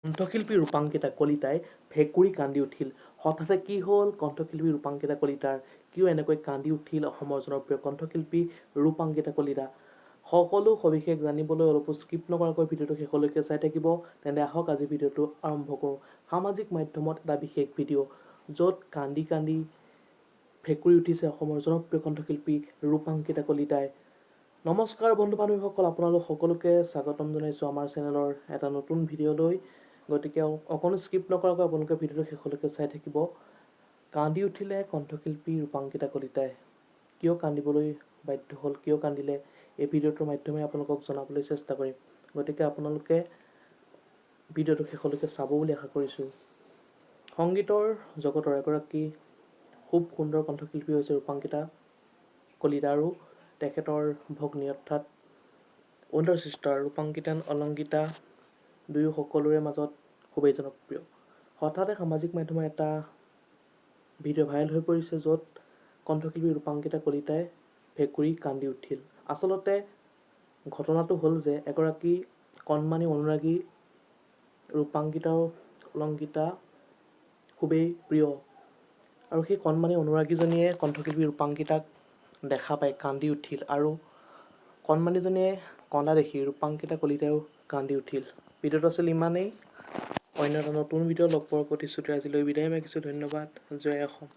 কণ্ঠশিল্পী ৰূপাংকিতা কলিতাই ভেকুৰি কান্দি উঠিল। হঠাতে কি হ'ল কণ্ঠশিল্পী ৰূপাংকিতা কলিতাৰ? কিয় এনেকৈ কান্দি উঠিল অসমৰ জনপ্ৰিয় কণ্ঠশিল্পী ৰূপাংকিতা কলিতা? সকলো সবিশেষ জানিবলৈ অলপো স্কিপ নকৰাকৈ ভিডিঅ'টো শেষলৈকে চাই থাকিব। তেন্তে আহক, আজি ভিডিঅ'টো আৰম্ভ কৰোঁ। সামাজিক মাধ্যমত এটা বিশেষ ভিডিঅ', য'ত কান্দি কান্দি ভেকুৰি উঠিছে অসমৰ জনপ্ৰিয় কণ্ঠশিল্পী ৰূপাংকিতা কলিতাই। নমস্কাৰ বন্ধু বান্ধৱীসকল, আপোনালোক সকলোকে স্বাগতম জনাইছোঁ আমাৰ চেনেলৰ এটা নতুন ভিডিঅ'লৈ। গতিকে অকণো স্কিপ নকৰাকৈ আপোনালোকে ভিডিঅ'টো শেষলৈকে চাই থাকিব। কান্দি উঠিলে কণ্ঠশিল্পী ৰূপাংকিতা কলিতাই। কিয় কান্দিবলৈ বাধ্য হ'ল, কিয় কান্দিলে, এই ভিডিঅ'টোৰ মাধ্যমেৰে আপোনালোকক জনাবলৈ চেষ্টা কৰিম। গতিকে আপোনালোকে ভিডিঅ'টো শেষলৈকে চাব বুলি আশা কৰিছোঁ। সংগীতৰ জগতৰ এগৰাকী খুব সুন্দৰ কণ্ঠশিল্পী হৈছে ৰূপাংকিতা কলিতা আৰু তেখেতৰ ভগ্নী অৰ্থাৎ ৱণ্ডাৰ ছিষ্টাৰ ৰূপাংকিতা অলংকিতা দুয়ো সকলোৰে মাজত খুবেই জনপ্ৰিয়। হঠাতে সামাজিক মাধ্যমৰ এটা ভিডিঅ' ভাইৰেল হৈ পৰিছে, য'ত কণ্ঠশিল্পী ৰূপাংকিতা কলিতাই ভেকুৰি কান্দি উঠিল। আচলতে ঘটনাটো হ'ল যে এগৰাকী কণমানি অনুৰাগী ৰূপাংকিতা অলংকিতা খুবেই প্ৰিয় আৰু সেই কণমানি অনুৰাগীজনীয়ে কণ্ঠশিল্পী ৰূপাংকিতাক দেখা পাই কান্দি উঠিল আৰু কণমানিজনীয়ে কন্দা দেখি ৰূপাংকিতা কলিতায়ো কান্দি উঠিল। ভিডিঅ'টো আছিল ইমানেই। অন্য এটা নতুন ভিডিঅ' লগ পোৱাৰ প্ৰতিশ্ৰুতি আজিলৈ বিদায় মাগিছোঁ। ধন্যবাদ। জয় অসম।